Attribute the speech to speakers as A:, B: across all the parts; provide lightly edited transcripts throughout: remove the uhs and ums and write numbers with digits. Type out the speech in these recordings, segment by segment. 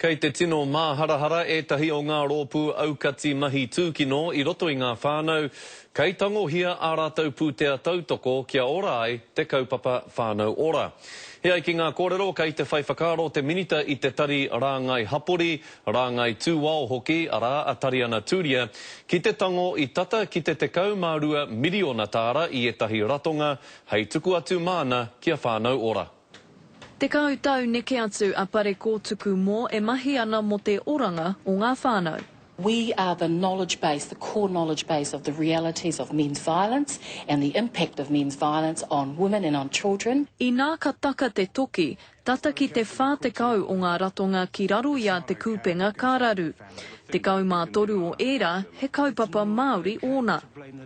A: Kei te tino māharahara ētahi o ngā rōpū aukati mahi tūkino i roto i ngā whānau, kei tangohia ā rātou pūtea tautoko kia ora ai te kaupapa Whānau Ora. E ai ki ngā kōrero kei te whai whakaaro te Minita i te Tari Rāngai Hapori, Rāngai Tūao hoki, arā a Tariana Turia, ki te tango i tata ki te 12 miriona tāra i ētahi ratonga hei tuku atu māna ki a Whānau Ora.
B: 10 tau neke atu a Parekōtuku mō e mahi ana mō te oranga o ngā whānau.
C: We are the knowledge base, the core knowledge base of the realities of men's violence and the impact of men's violence on women and on children.
B: Inā ka taka te toki, tata ki te 40 o ngā ratonga ki raro i a Te Kupenga ka raru. 13 o ērā he kaupapa Māori ōna.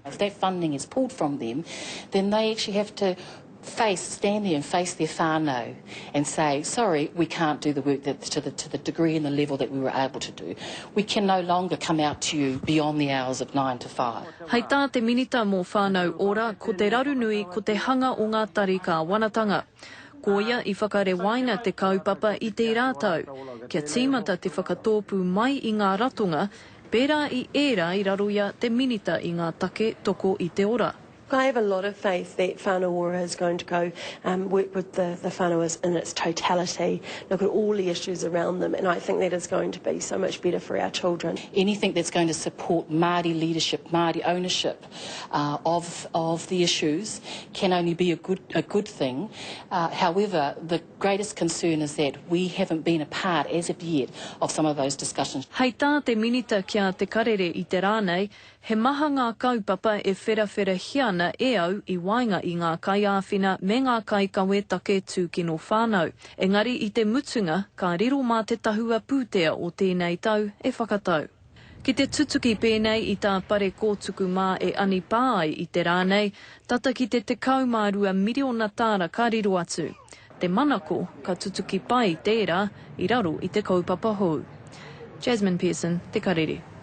C: If that funding is pulled from them, then they actually have to face, stand there and face their whānau and say, sorry, we can't do the work that, to, the, to the degree and the level that we were able to do. We can no longer come out to you beyond the hours of 9 to 5.
B: Hei tā te Minita mō Whānau Ora, ko te raru nui ko te hanga o ngā tari kāwanatanga. Koia i whakarewaina te kaupapa i tērā tau, kia tīmata te whakatōpū mai i ngā ratonga, pērā i ērā i raro i a te Minita i ngā take toko i te ora.
D: I have a lot of faith that Whānau Ora is going to go um, work with the, the whānau in its totality, look at all the issues around them, and I think that is going to be so much better for our children.
C: Anything that's going to support Māori leadership, Māori ownership uh, of, of the issues can only be a good, a good thing. Uh, however, the greatest concern is that we haven't been a part as of yet of some of those discussions.
B: Hei tā te Minita ki a Te Karere i te rā nei, He maha ngā kaupapa e wherawherahia ana e au i waenga i ngā kaiāwhina me ngā kaikawe take tūkino whānau, engari i te mutunga ka riro mā te tahua pūtea o tēnei tau e whakatau. Ki te tutuki pēnei i tā Parekōtuku mā e anipā ai i te rā nei, tata ki te 12 miriona tāra ka riro atu. Te manako ka tutuki pai tērā i raro i te kaupapa hou. Jasmine Pearson, Te Karere.